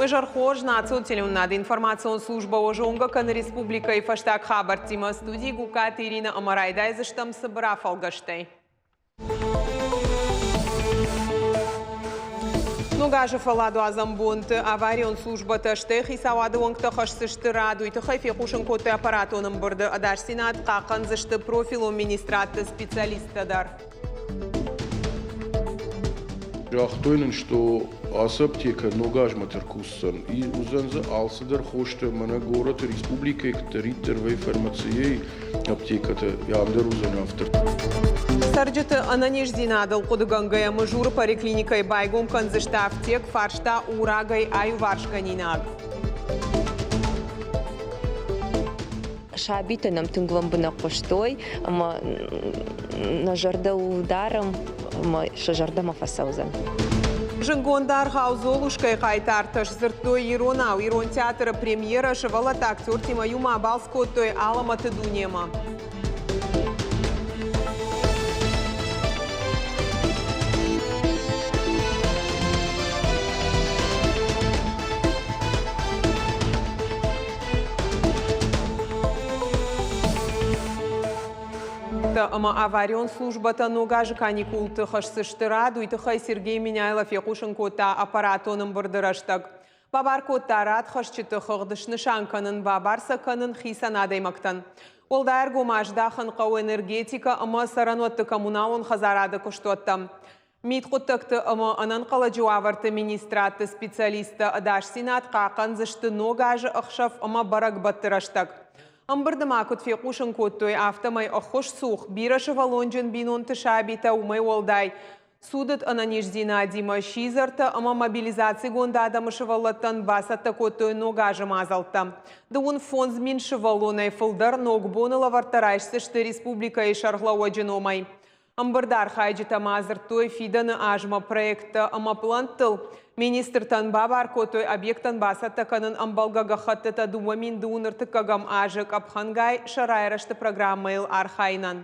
Уе зӕр хорз, национ телеуынынады информацион службӕ уӕ зонгӕ кӕны республикӕйы фӕстаг хабӕрттимӕ. Студийы Гукъаты Иринӕ ӕмӕ райдайдзыстӕм цыбыр афӕлгӕстӕй. Ног азы фӕлладуадзӕн бонты аварион службӕтӕ стӕй хицауады уӕнгтӕ хӕсдзысты рад. Уый тыххӕй фехъусын кодтой аппаратон ӕмбырды. Ӕдасдзинад хъахъхъӕндзысты профилон министрадты специалисттӕ дӕр. Загътой нын, что ацы аптекӕ ног азмӕ тӕркусдзӕн. И уыдзӕн дзы алцыдӕр хостӕ, мӕнӕ горӕты республикӕйы куыддӕриддӕр вӕййы фармацийӕйы аптекӕтӕ, ам дӕр уыдзӕн афтӕ. Цӕрджыты ӕнӕниздзинадыл хъуыдыгӕнгӕйӕ Мызуры поликлиникӕйы байгом кӕндзысты афтек, фарста у рагӕй аиуварсгӕнинаг. Сабитӕ нӕм тынг лӕмбынӕг хъуыстой ӕмӕ нӕ зӕрдӕ ууыл дарӕм ӕмӕ сӕ зӕрдӕмӕ фӕцӕудзӕн. Зындгонд аргъау «Золушка-йы» хъайтартӕ сдзырдтой иронау. Ирон театры премьерӕ сывӕллӕттӕ актертимӕ иумӕ абалц кодтой алӕмӕты дунемӕ. Ӕмӕ аварион службӕтӕ ног азы каникулты хӕсдзысты рад, уый тыххӕй Сергей Меняйло фехъусын кодта аппаратон ӕмбырды рӕстӕг. Бабар кодта радхӕсджыты хыгъд снысан кӕнын, бабар сӕ кӕнын хицӕн адӕймӕгтӕн. Уӕлдай ӕргом аздахын хъӕуы энергетикӕ ӕмӕ цӕрӕнуӕтты коммуналон хӕдзарады куыстуӕттӕм. Мидхъуыддӕгты ӕмӕ ӕнӕнхъӕлӕджы уавӕрты министрадты специалисттӕ ӕдасдзинад хъахъхъӕндзысты ног азы ӕхсӕв ӕмӕ бӕрӕгбӕтты рӕстӕг. Ӕмбырды ма куыд фехъусын кодтой, афтӕмӕй ӕххуысцух, бирӕсывӕллонджын бинонты сабитӕ уымӕй уӕлдай цудыд ӕнӕниздзинадимӕ сидзӕртӕ ӕмӕ мобилизацигонд адӕмы сывӕллӕттӕн бацӕттӕ кодтой ног азы мадзӕлттӕ. 35 000 сывӕллонӕй фылдӕр ногбоны лӕвӕрттӕ райсдзысты республикӕйы сӕргълӕууӕджы номӕй. Ӕмбырды архайджытӕ ма дзырдтой фидӕны азмӕ проекттӕ ӕмӕ пълӕнттыл. Министртӕн бабар кодтой объектӕн бацӕттӕ кӕнын ӕмбӕлгӕ гӕххӕттытӕ 2031 азы къӕпхӕнгай сӕ райрӕзты программӕйыл архайынӕн.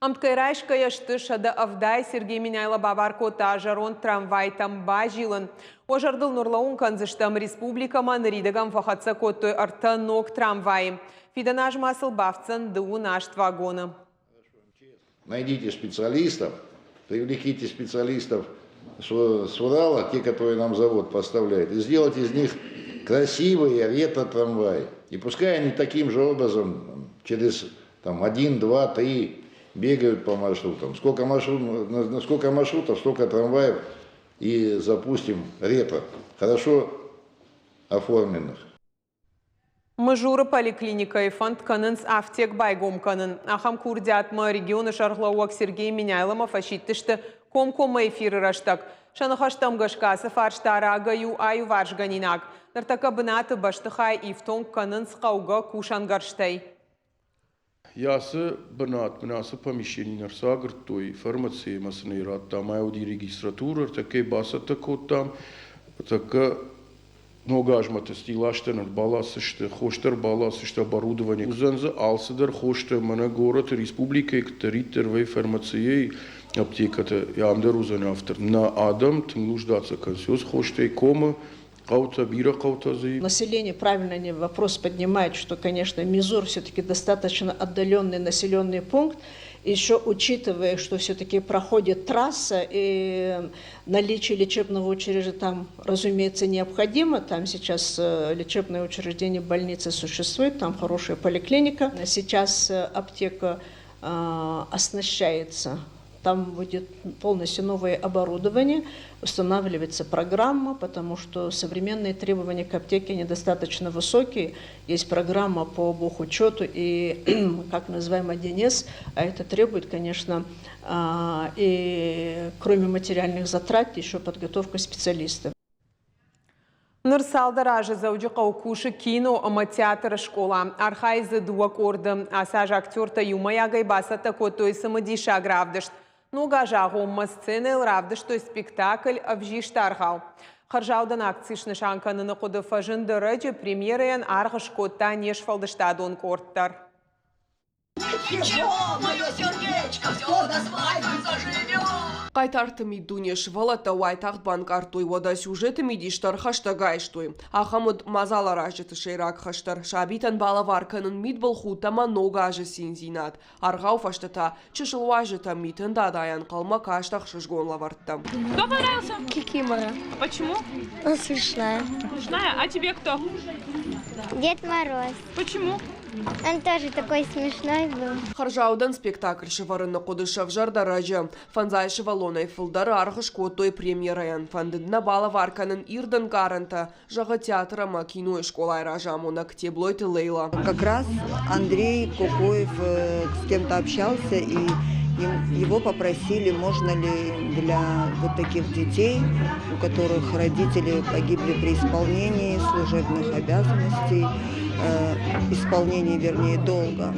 Ӕмткӕй райсгӕйӕ сты 170. Сергей Меняйло бабар кодта зӕронд трамвайтӕм базилын. Уӕ зӕрдыл нурлӕууын кӕндзыстӕм, республикӕмӕ ныридӕгӕн фӕхӕццӕ кодтой ӕртӕ ног трамвайы. Фидӕн аз ма сыл бафтдзӕн 28 вагоны. Найдите специалистов, привлеките специалистов с Урала, те, которые нам завод поставляет, и сделать из них красивые ретро-трамваи. И пускай они таким же образом через там, один, два, три бегают по маршрутам. Сколько, маршрут, сколько маршрутов, столько трамваев и запустим ретро, хорошо оформленных. Мызуры поликлиникӕйы фӕнд кӕнынц афтек байгом кӕнын. Ахӕм курдиатмӕ регионы сӕргълӕууӕг Сергей Меняйломӕ фӕсидтысты комкоммӕ эфиры рӕстӕг. Сӕ ныхӕстӕм гӕсгӕ ацы фарста рагӕй у аиуварсгӕнинаг. Ныртӕккӕ бынаты бӕстыхай ифтонг кӕнынц хъӕугӕ кусӕнгӕрзтӕй. Ацы бынат мын ацы помещени ӕрцагуырдтой, фармацийы сын ӕй радтам, ай уыди регистратурӕ, ӕртӕккӕ бацӕттӕ кодтам, ӕртӕккӕ ног азмӕ стиластӕн ӕрбаласдзысты, хостӕ ӕрбаласдзысты, оборудование. Уыдзӕн дзы алцыдӕр хостӕ, мӕнӕ горӕты, республикӕйы куыддӕриддӕр вӕййы фармацийӕй аптекӕтӕ, ам дӕр уыдзӕн афтӕ. Нӕ адӕм тынг нуждаться кӕнынц хостӕй комы, хъӕутӕ, бирӕ хъӕутӕ дзы. Население правильно не вопрос поднимает, что, конечно, Мизур все-таки достаточно отдаленный населенный пункт, еще учитывая, что все-таки проходит трасса и наличие лечебного учреждения там, разумеется, необходимо. Там сейчас лечебное учреждение больницы существует, там хорошая поликлиника. Сейчас аптека оснащается. Там будет полностью новое оборудование, устанавливается программа, потому что современные требования к аптеке недостаточно высокие. Есть программа по бухучету и, как называем, 1С, а это требует, конечно, и кроме материальных затрат, еще подготовка специалистов. Ныр цалдӕр азы Дзӕуджыхъӕуы кусы кино ӕмӕ театры скъола. Архайы дзы дыууӕ къорды. Ацы аз актертӕ иумӕйагӕй бацӕттӕ кодтой цымыдисаг равдыст. Ног азы агъоммӕ сценӕйыл равдыстой спектакль «Ӕвзист аргъау». Хӕрзаудӕн акци снысан кӕныны хъуыды фӕзынд ӕрӕджы, премьерӕйӕн аргъ скодта не сфӕлдыстадон къорд дӕр. Ничего, мое сердечко, все до свадьбы заживет. Хъайтарты миддуне сывӕллӕттӕ уайтагъд банкъардтой, уӕдӕ сюжеты мидис дӕр хӕстӕг айстой. Ахӕм уыд мадзаларазджыты сӕйраг хӕс дӕр – сабитӕн балӕвар кӕнын мидбылхудт ӕмӕ Ног азы циндзинад. Аргъау фӕстӕ та чысыл уазджытӕм Митын Дадайӕ ӕнхъӕлмӕ каст ӕхсызгон лӕвӕрттӕ. Кто понравился? Кикимора. Почему? Она смешная. Смешная? А тебе кто? Дед Мороз. Почему? Он тоже такой смешной был. Хӕрзаудӕн спектакль сӕвӕрыны хъуыды сӕвзӕрд ӕрӕджы. Фӕндзай сывӕллонӕй фылдӕр аргъ скодтой премьерӕйӕн. Фӕндыд нӕ балӕвар кӕнын ирд ӕнкъарӕнтӕ, зӕгъы театр ӕмӕ кинойы скъолайы разамонӕг Теблойты Лейла. Как раз Андрей Кокоев с кем-то общался, и его попросили, можно ли для вот таких детей, у которых родители погибли при исполнении служебных обязанностей, исполнении, вернее, долга,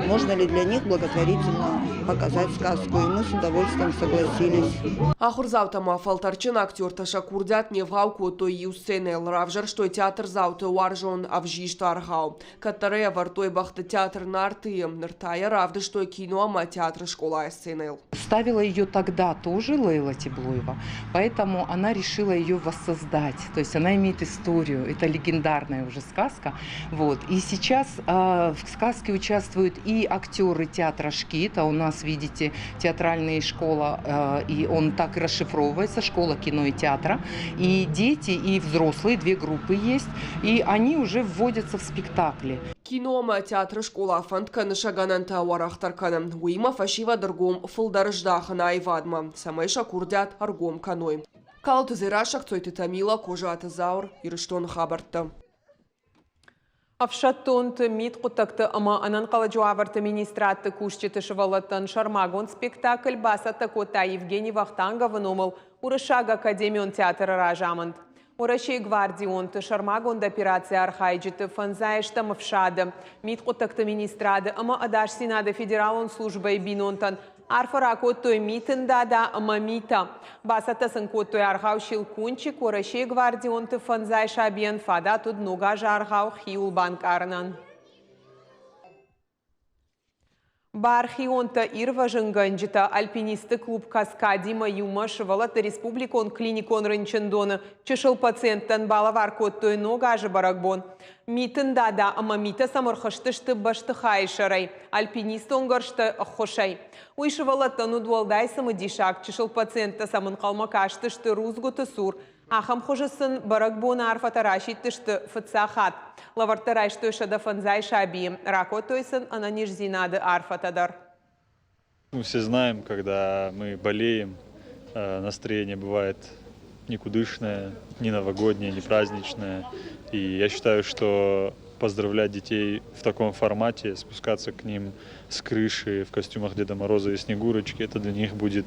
можно ли для них благотворительно показать сказку. И мы с удовольствием согласились. Ахуырдзаутӕ ма фӕлтӕрджын актертӕ сӕ курдиат не вгъау кодтой иу сценӕйыл равзӕрстой театрдзауты уарзон ӕвзист аргъау. Кӕддӕр ӕй ӕвӕрдтой бӕхты театр Нарты-йы, ныр та йӕ равдыстой кино ӕмӕ театры скъолайы сценӕйыл. Ставила ее тогда тоже Лейла Теблоева, поэтому она решила ее воссоздать. То есть она имеет историю, это легендарная уже сказка. Вот. И сейчас в сказке участвуют и актеры театра Шкит, а у нас, видите, театральная школа, и он так и расшифровывается, школа кино и театра. И дети, и взрослые, две группы есть, и они уже вводятся в спектакли. Кино ӕмӕ театры скъола фӕнд кӕны сӕ гӕнӕнтӕ уӕрӕхдӕр кӕнын. Уыимӕ фӕсивӕды ргом фылдӕр здахын аивадмӕ, цӕмӕй сӕ курдиат ӕргом кӕной. Калоты Дзерассӕ, Цойты Тамила, Козаты Зауыр, Ирыстоны хабӕрттӕ. Ӕфсӕддонты, мидхъуыддӕгты ӕмӕ ӕнӕнхъӕлӕджы уавӕрты министрадты кусджыты сывӕллӕттӕн сӕрмагонд спектакль бацӕттӕ кодта Евгений Вахтанговы номыл Уырыссаг академион театры разамынд. Уӕрӕсейы гвардионты сӕрмагонд операцийы архайджыты фӕндзай стӕм ӕфсады, мидхъуыддӕгты министрады ӕмӕ ӕдасдзинады федералон службӕйы бинонтӕн арфӕ ракодтой Митын Дада ӕмӕ Мита. Бацӕттӕ сын кодтой аргъау Щелкунчик, Уӕрӕсейы гвардионты фӕндзай сабийӕн фадат уыд ног азы аргъау хиуыл банкъарынӕн. Бархионтӕ ирвӕзынгӕнджытӕ альпинистты клуб «Каскадимӕ» иумӕ сывӕллӕтты республикон клиникон рынчындоны чысыл пациенттӕн балӕвар кодтой Ног азы бӕрӕгбон. Митын Дада ӕмӕ Митӕ сӕм ӕрхызтысты бӕстыхайы сӕрӕй, альпинистон гӕрзты ӕххуысӕй. Уый сывӕллӕттӕн уыд уӕлдай цымыдисаг, чысыл пациенттӕ сӕм ӕнхъӕлмӕ кастысты рудзгуыты цур. Ахӕм хуызы сын бӕрӕгбоны арфӕтӕ расидтысты фыццаг хатт. Лӕвӕрттӕ райстой 150 сабийы, ракодтой сын ӕнӕниздзинады арфӕтӕ дӕр. Мы все знаем, когда мы болеем, настроение бывает никудышное, не новогоднее, не праздничное. И я считаю, что поздравлять детей в таком формате, спускаться к ним с крыши в костюмах Деда Мороза и Снегурочки, это для них будет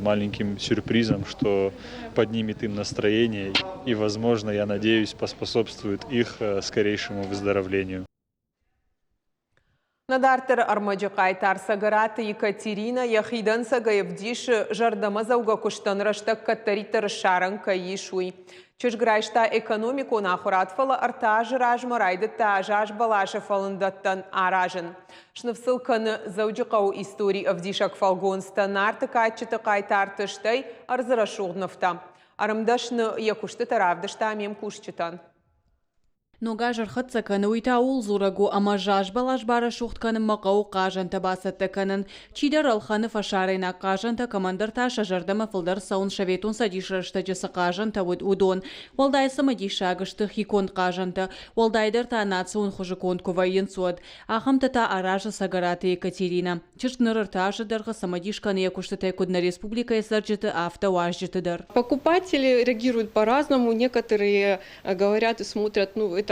маленьким сюрпризом, что поднимет им настроение и, возможно, я надеюсь, поспособствует их скорейшему выздоровлению. Нӕ дарддӕры ӕрмӕджы хъайтар Цӕгӕраты Екатеринӕ йӕхи дӕнцӕгӕй ӕвдисы, зӕрдӕмӕдзӕугӕ куыстӕн рӕстӕг кӕддӕриддӕр ссарӕн кӕй ис, уый. Чызг райста экономикон ахуырад, фӕлӕ ӕртӕ азы размӕ райдыдта заз бӕласы фӕлындӕттӕн аразын. Сныв сыл кӕны Дзӕуджыхъӕуы истори ӕвдисӕг фӕлгонцтӕ, Нарты кадджыты хъайтарты, стӕй ӕрдзы рӕсугъд нывтӕ. Ӕрмдӕсны йӕ куыстытӕ равдыста ме мкусджытӕн. Ног аз ӕрхӕццӕ кӕны, уый та ууыл дзурӕг у, ӕмӕ заз бӕлас барӕсугъд кӕнынмӕ хъӕуы хъазӕнтӕ бацӕттӕ кӕнын. Чидӕр ӕлхӕны фӕсарӕйнаг хъазӕнтӕ, кӕмӕндӕр та сӕ зӕрдӕмӕ фылдӕр цӕуынц Советон Цӕдисы рӕстӕджы цы хъазӕнтӕ уыд, уыдон. Уӕлдай цымыдисаг сты хиконд хъазӕнтӕ, уӕлдайдӕр та национ хуызы конд куы вӕййынц, уӕд. Ахӕмтӕ та аразы Цӕгӕраты Екатеринӕ. Чызг ныр ӕртӕ азы дӕргъы цымыдис кӕны йӕ куыстытӕй куыд нӕ республикӕйы цӕрджыты, афтӕ уазджыты дӕр. Покупатели реагируют по-разному. Некоторые говорят и смотрят, ну, это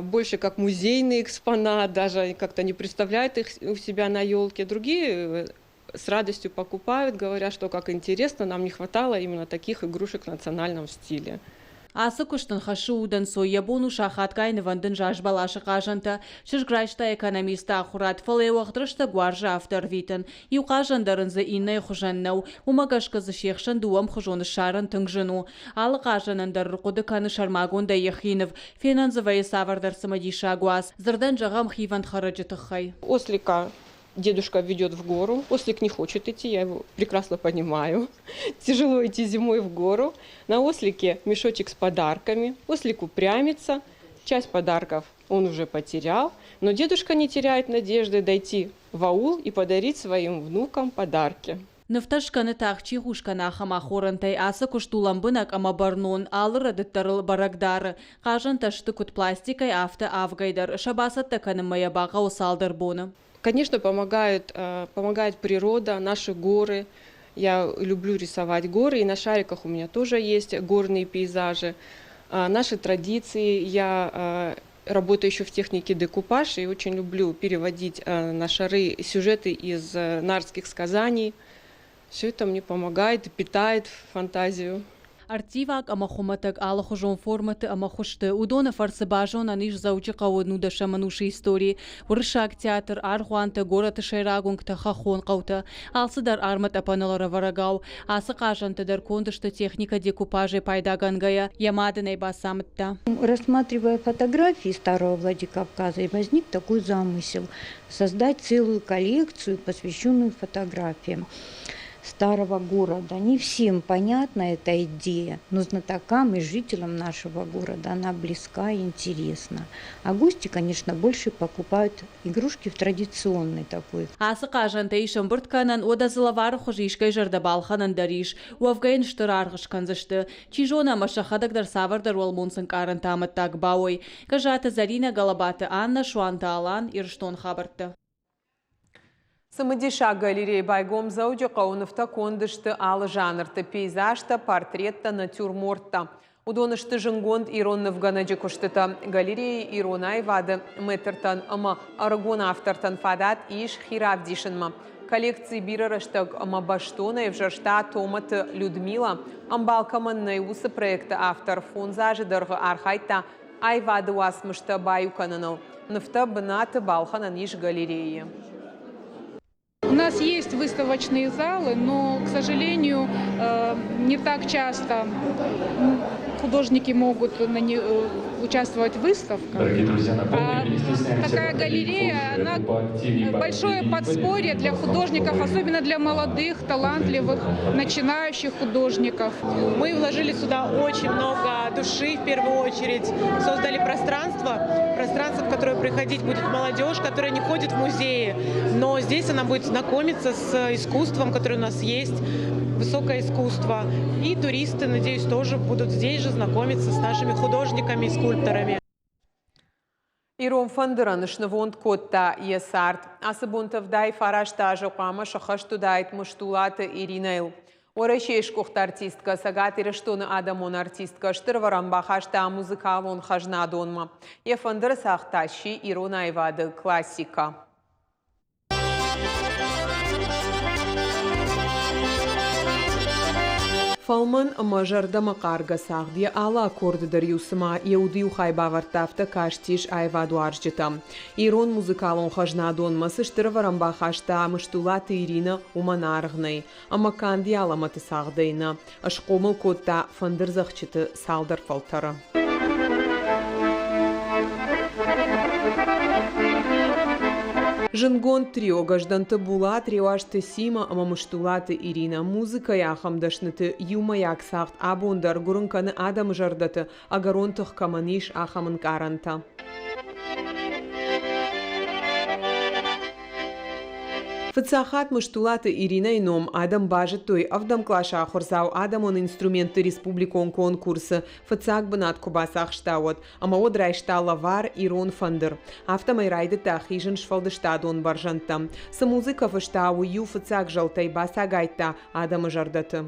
больше как музейный экспонат, даже как-то не представляют их у себя на елке. Другие с радостью покупают, говорят, что как интересно, нам не хватало именно таких игрушек в национальном стиле. Ацы куыст ын хӕссы удӕнцой, йӕ бон у сахатгай нывӕндын зазбӕласы хъазӕнтӕ. Чызг райста экономисты ахуырад, фӕлӕ йӕ уӕгъд рӕстӕг уарзы афтӕ ӕрвитын. Иу хъазӕн дӕр ын дзы иннӕйы хуызӕн нӕу, уымӕ гӕсгӕ дзы се хсӕн дыууӕ ӕмхуызон ссарын тынг зын у. Алы хъазӕнӕн дӕр ӕрхъуыды кӕны сӕрмагондӕй йӕхи ныв. Фенӕн дзы вӕййы цавӕрдӕр цымыдисаг уац. Дзырдӕн зӕгъӕм хивӕнд хӕрӕджы тыххӕй. Ослика. Дедушка ведет в гору. Ослик не хочет идти, я его прекрасно понимаю. Тяжело идти зимой в гору. На ослике мешочек с подарками. Ослик упрямится. Часть подарков он уже потерял, но дедушка не теряет надежды дойти в аул и подарить своим внукам подарки. Нывтӕ скӕны тагъд чи хус кӕны, ахӕм ахорӕнтӕй. Ацы куыст у лӕмбынӕг ӕмӕ бӕрнон, алы рӕдыд дӕр ыл бӕрӕг дары. Хъазӕнтӕ сты куыд пластикӕй, афтӕ авгӕй дӕр. Сӕ бацӕттӕ кӕнынмӕ йӕ бахъӕуы цалдӕр боны. Конечно, помогает, помогает природа, наши горы. Я люблю рисовать горы, и на шариках у меня тоже есть горные пейзажи. Наши традиции. Я работаю еще в технике декупаж и очень люблю переводить на шары сюжеты из нартских сказаний. Все это мне помогает, питает фантазию. Ӕрттиваг ӕмӕ хуымӕтӕг алыхуызон формӕты ӕмӕ хуызты. Уыдоны фӕрцы базонӕн ис Дзӕуджыхъӕуы нудӕсӕм ӕнусы истори. Уырыссаг театр, аргъуантӕ, горӕты сӕйраг уынгтӕ, хӕххон хъӕутӕ. Алцыдӕр армытъӕпӕныл ӕрӕвӕрӕгау. Ацы хъазӕнтӕ дӕр конд сты техникӕ декупажӕй пайдагӕнгӕйӕ, йӕ мад ын ӕй бацамыдта. Рассматривая фотографии старого Владикавказа, возник такой замысел – создать целую коллекцию, посвященную фотографиям старого города. Не всем понятна эта идея, но знатокам и жителям нашего города она близка и интересна. А гости, конечно, больше покупают игрушки в традиционной такой. Ацы хъазӕнтӕ ис ӕмбырд кӕнӕн, уӕдӕ дзы лӕвары хуызы искӕй зӕрдӕ балхӕнӕн дӕр ис. Уӕвгӕ йын стыр аргъ скӕндзысты. Чи зоны, ӕмӕ сӕхӕдӕг дӕр цавӕрдӕр уӕлмонц ӕнкъарӕнты амӕттаг бауой. Гӕззаты Зӕринӕ, Гӕлӕбаты Аннӕ, Суанты Алан, Ирыстон хабӕрттӕ. Цымыдисаг галерейы байгом Дзӕуджыхъӕуы нывтӕ конд сты алы жанрты – пейзажтӕ, портреттӕ, натюрморттӕ. Уыдон сты зынгонд ирон нывгӕнӕджы куыстытӕ. Галерейы ирон аивады мэтртӕн ӕмӕ ӕрыгон автортӕн фадат ис хи равдисынмӕ. Коллекци бирӕ рӕстӕг ӕмӕ бӕстонӕй ӕвзӕрста Томаты Людмила. Ӕмбал кӕмӕн нӕй, уыцы проекты автор фондз азы дӕргъы архайдта аивады уацмыстӕ баиу кӕныныл. Нывтӕ бынаты балхӕнӕн ис галерейы. У нас есть выставочные залы, но, к сожалению, не так часто художники могут участвовать в выставках. Дорогие друзья, напомню, не стесняемся Такая галерея, она большое подспорье для художников, особенно для молодых, талантливых, начинающих художников. Мы вложили сюда очень много души, в первую очередь. Создали пространство, пространство, в которое приходить будет молодежь, которая не ходит в музеи, но здесь она будет знакомиться с искусством, которое у нас есть, высокое искусство. И туристы, надеюсь, тоже будут здесь же знакомиться с нашими художниками и скульпторами. Ирон фӕндырӕн снывонд кодта йӕ цард. Ацы бонты 79 азы хъуамӕ сӕххӕст уыдаид Мыстулаты Иринӕйыл. Уӕрӕсейы сгуыхт артисткӕ, Цӕгат Ирыстоны адӕмон артисткӕ стыр ӕвӕрӕн бахаста музыкалон хӕзнадонмӕ. Йӕ фӕндыры цагъд та сси ирон аивады классикӕ. Фӕлмӕн ӕмӕ зӕрдӕмӕхъаргӕ цагъд йӕ алы аккорды дӕр-иу цыма йӕ уды иу хай бавӕрдта, афтӕ кастис аивадуарзджытӕм. Ирон музыкалон хӕзнадонмӕ цы стыр ӕвӕрӕн бахаста Мыстулаты Иринӕ, уымӕн аргъ нӕй. Ӕмӕ канд йӕ алӕмӕты цагъдӕй нӕ, схъомыл кодта фӕндырдзӕгъдджыты цалдӕр фӕлтӕры. Зындгонд трио Гӕздӕнты Булат, Реуазты Сима ӕмӕ Мыстулаты Иринӕ музыкӕйы ахӕм дӕсныты иумӕйаг цагъд абон дӕр гуырын кӕны адӕмы зӕрдӕты, ӕгӕрон тых кӕмӕн ис, ахӕм ӕнкъарӕнтӕ. Фыццаг хатт Мыстулаты Иринӕйы ном адӕм базыдтой ӕвдӕм къласы ахуырдзау адӕмон инструментты республикон конкурсы фыццаг бынат куы бацахста, уӕд. Ӕмӕ уӕд райста лӕвар ирон фӕндыр. Афтӕмӕй райдыдта хизын сфӕлдыстадон бӕрзӕндтӕм. Цы музыкӕ фыста, уый-иу фыццаг зӕлтӕй бацагайдта адӕмы зӕрдӕты.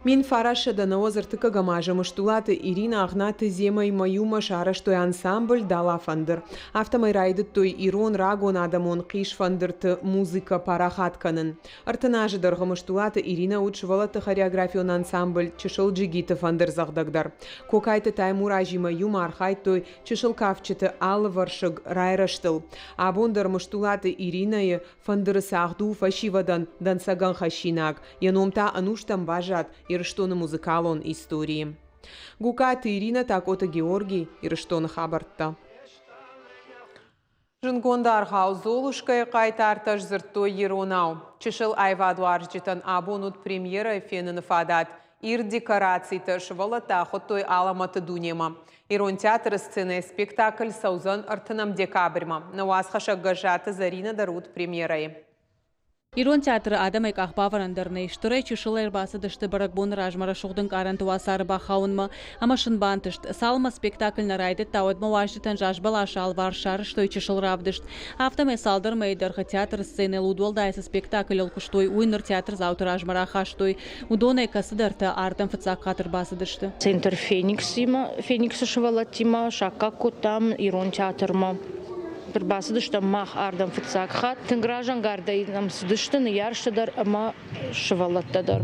1993 азы Мыстулаты Иринӕ Агънаты Земӕимӕ иумӕ сарӕзтой ансамбль «Дала фӕндыр». Афтӕмӕй райдыдтой ирон рагон адӕмон хъисфӕндырты музыкӕ парахат кӕнын. 30 азы дӕргъы Мыстулаты Иринӕ уыд сывӕллӕтты хореографион ансамбль «Чысыл джигиты» фӕндырдзӕгъдӕг дӕр. Кокайты Таймуразимӕ иумӕ архайдтой чысыл кафджыты алывӕрсыг райрӕзтыл. Абон дӕр Мыстулаты Иринӕйы фӕндыры цагъд у фӕсивӕдӕн дӕнцӕгӕн хӕссинаг. Йӕ ном та ӕнустӕм баззад Ирыстоны музыкалон историйы. Гукаты Иринӕ, Такъоты Георгий, Ирыстоны хабӕрттӕ. Зындгонд аргъау «Золушка-йы» хъайтартӕ сдзырдтой иронау. Чысыл аивадуарзджытӕн абон уыд премьерӕйы феныны фадат. Ирд декорацитӕ сывӕллӕттӕ ахуыдтой алӕмӕты дунемӕ. Ирон театры сценӕйы спектакль цӕудзӕн ӕртынӕм декабрьмӕ. Нӕ уацхӕссӕг Гӕззаты Зӕринӕ дӕр уыд премьерӕйы. Ирон театры адӕмӕй къахбавӕрӕн дӕр нӕй. Стырӕй чысылӕй ӕрбацыдысты бӕрӕгбоны размӕ рӕсугъд ӕнкъарӕнты уацары бахауынмӕ. Ӕмӕ сын бантыст. Цалынмӕ спектакль нӕ райдыдта, уӕдмӕ уазджытӕн зазбӕласы алыварс сарӕзтой чысыл равдыст. Афтӕмӕй цалдӕр мӕйы дӕргъы театры сценӕйыл удуӕлдай цы спектаклыл куыстой, уый ныр театрдзауты размӕ рахастой. Уыдонӕй кӕцыдӕртӕ ардӕм фыццаг хатт ӕрбацыдысты. Центр Фениксимӕ, Фениксы сывӕллӕттимӕ саккаг кодтам ирон театрмӕ. Ӕрбацыдыстӕм мах ардӕм фыццаг хатт. Тынг разӕнгардӕй нӕм цыдысты ныййарджытӕ дӕр ӕмӕ сывӕллӕттӕ дӕр.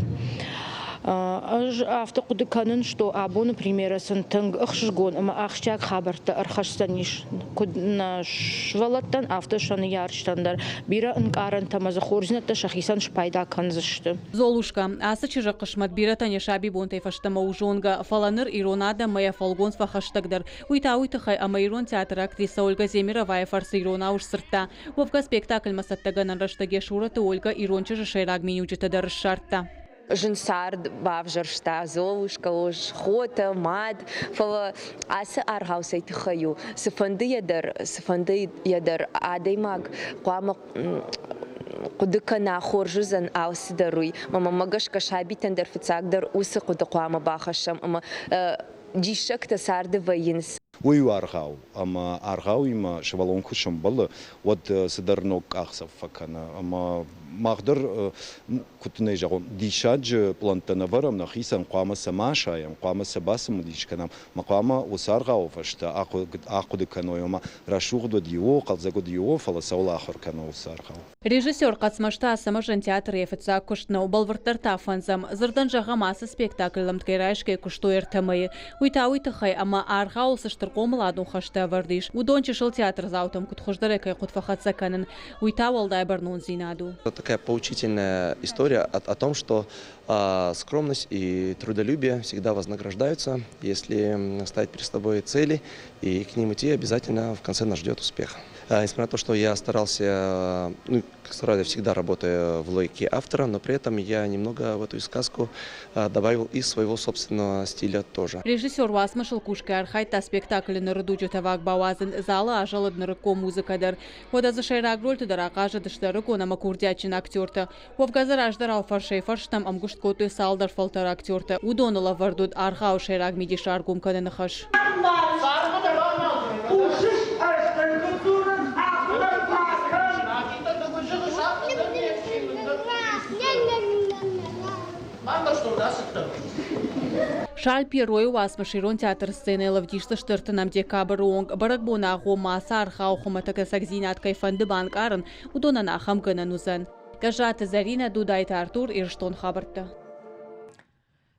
Ӕз афтӕ хъуыды кӕнын, что абоны премьерӕ сын тынг ӕхсызгон ӕмӕ ахсджиаг хабӕрттӕ ӕрхӕсдзӕнис куыд нӕ сывӕллӕттӕн, афтӕ сӕ ныййарджытӕн дӕр. Бирӕ ӕнкъарӕнтӕ ӕмӕ дзы хорздзинӕдтӕ сӕхицӕн спайда кӕндзысты. Золушка. Ацы чызджы хъысмӕт бирӕтӕн йӕ сабибонтӕй фӕстӕмӕ у зонгӕ, фӕлӕ ныр ирон адӕммӕ йӕ фӕлгонц фӕхӕстӕгдӕр. Уый та уый тыххӕй, ӕмӕ ирон театры актрисӕ Ольга Земеровайы фӕрцы иронау сдзырдта. Уӕвгӕ спектакльмӕ цӕттӕгӕнӕн рӕстӕг йӕ сурӕты Ольга ирон чызджы сӕйраг миниуджытӕ дӕр ссардта. Зын цард бавзӕрста Золушка, хотӕ, мад, фӕлӕ ацы аргъау цӕй тыххӕй у, цыфӕндыйӕ дӕр, цыфӕндыйӕ дӕр адӕймаг хъуамӕ хъуыды кӕна, хорз уыдзӕн алцыдӕр уый. Ӕмӕ мӕ гӕсгӕ сабитӕн дӕр фыццагдӕр уыцы хъуыды хъуамӕ бахӕссӕм ӕмӕ диссӕгтӕ царды вӕййынц. Уый у аргъау, ӕмӕ аргъауимӕ сывӕллон куы сӕмбӕлы, уӕд цыдӕр ног къахдзӕф фӕкӕны. Ӕмӕ мах дӕр, куыд дын ӕй зӕгъон, диссаджы пълӕнттӕ нӕ вӕрӕм нӕхицӕн, хъуамӕ сӕ ма асайӕм, хъуамӕ сӕ бацымыдис кӕнӕм, ӕмӕ хъуамӕ уыцы аргъауы фӕстӕ ахъуыды кӕной, ома рӕсугъд уыд иу, хъӕлдзӕг уыд иу, фӕлӕ цӕуыл ахуыр кӕны уыцы аргъау. Режиссер Хъӕцмӕзты Ацӕмӕзӕн театры йӕ фыццаг куыст нӕу, бӕлвырддӕр та фӕндзӕм. Дзырдӕн зӕгъӕм, ацы спектакль ӕмткӕй райсгӕ куыстой ӕртӕ мӕйы. Уый та уый тыххӕй, ӕмӕ аргъауыл цы стыр хъомыладон хӕстӕ ӕвӕрд ис, уыдон чысыл театрдзаутӕм куыд хуыздӕрӕй кӕй хъуыд фӕхӕццӕ кӕнын, уый та уӕлдай бӕрнондзинад у. Это такая поучительная история о том, что скромность и трудолюбие всегда вознаграждаются, если ставить перед собой цели и к ним идти, обязательно в конце нас ждет успех. Несмотря на то, что я старался, ну, как стараюсь, всегда работаю в логике автора, но при этом я немного в эту сказку добавил и своего собственного стиля тоже. Режиссер уацмысыл кусгӕ архайдта спектаклы ныры дуджы тӕваг бауадзын, залы азӕлыд нырыккон музыкӕ дӕр. Уӕдӕ дзы сӕйраг рольты дӕр ахъазыдысты ӕрыгон ӕмӕ курдиатджын актертӕ. Уӕвгӕ дзы раздӕрау фӕрсӕй-фӕрстӕм ӕмгуыст кодтой цалдӕр фӕлтӕр актертӕ. Уыдоныл ӕвӕрд уыд аргъауы сӕйраг мидис раргом кӕныны хӕс. Шарль Пьеройы уацмыс ирон театры сценӕйыл ӕвдисдзысты ӕртынӕм декабры онг. Бӕрӕгбоны агъоммӕ ацы аргъау хуымӕтӕг ӕцӕгдзинад кӕй фӕнды банкъарын, уыдонӕн ахӕм гӕнӕн уыдзӕн. Гӕззаты Зӕринӕ, Дудайты Артур, Ирыстон хабӕрттӕ.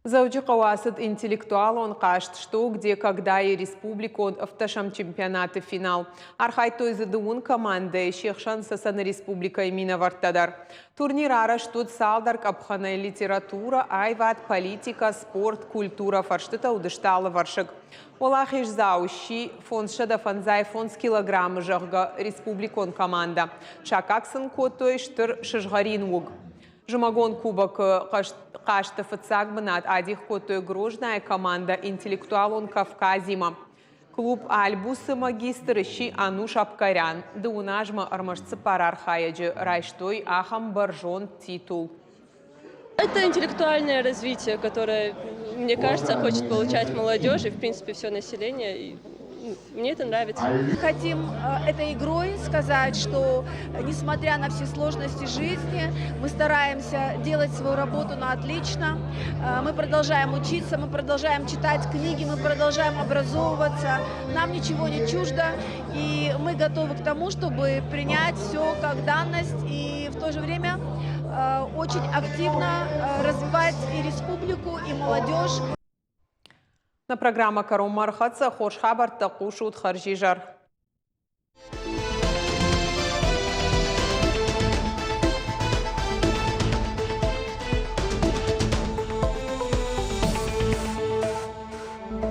Дзӕуджыхъӕуы ацыд интеллектуалон хъазт «Что, где, когда»-йы республикон ӕвддӕсӕм чемпионаты финал. Архайдтой дзы дыууын командӕйы, се хсӕн Цӕцӕны республикӕйы минӕвӕрттӕ дӕр. Турнир арӕзт уыд цалдӕр къӕпхӕнӕй литературӕ, аивад, политикӕ, спорт, культурӕ фӕрстытӕ уыдысты алывӕрсыг. Уӕлахиздзау сси 555 килограммы, зӕгъгӕ, республикон командӕ. Саккаг сын кодтой стыр сызгъӕрин уыг. Зымӕгон кубокы хъазты фыццаг бынат адих кодтой Грознайы командӕ интеллектуалон Кавказимӕ. Клуб «Альбус»-ы магистр сси Ануш Апкарян. Дыууын азмӕ ӕрмӕст цыппар архайӕджы райстой ахӕм бӕрзонд титул. Это интеллектуальное развитие, которое, мне кажется, хочет получать молодежь и, в принципе, все население. И мне это нравится. Хотим этой игрой сказать, что, несмотря на все сложности жизни, мы стараемся делать свою работу на отлично. Мы продолжаем учиться, мы продолжаем читать книги, мы продолжаем образовываться. Нам ничего не чуждо, и мы готовы к тому, чтобы принять все как данность и в то же время очень активно развивать и республику, и молодежь. Нӕ программӕ кӕронмӕ ӕрхӕццӕ. Хорз хабӕрттӕ хъусут хӕрзизӕр.